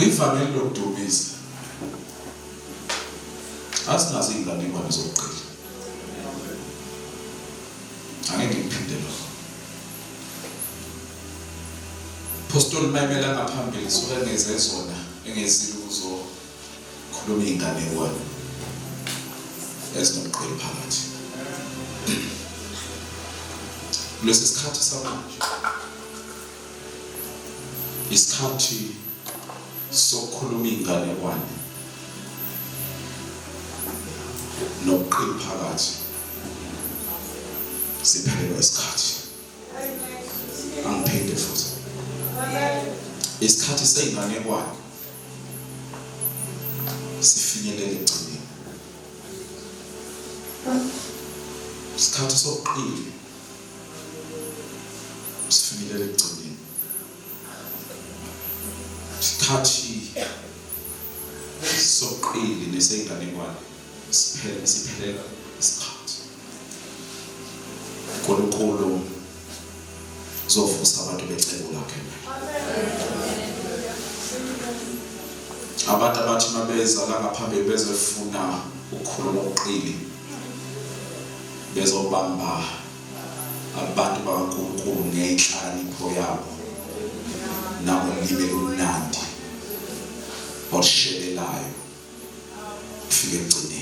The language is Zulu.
Kwivangeli lokudumisa asinazo iy'nganekwane zokuqila. Angeke ngikuphinde lokho. Postoli mayimela ngaphambili suke ngeze zona engezile ukuzokhuluma iy'nganekwane ezinobuqili phakathi. Kulesi sikhathi samanje isikhathi sokukhuluma iy'nganekwane nobuqili phakathi siphelelwa isikhathi. Angiphinde futhi, isikhathi sey'nganekwane sifinyelele ekugcineni. Isikhathi sobuqili sifinyelele ekugcineni. Isikhathi sobuqili nesey'nganekwane siphele siphelela isikhathi. uNkulunkulu uzovusa abantu becebo lakhe. Abantu abathi mabeza la ngaphambili bezofuna ukukhuluma ubuqili bezobamba abantu bakaNkulunkulu ngenhlakanipho yabo nangolimi olumnandi olushelelayo kufike ekugcineni.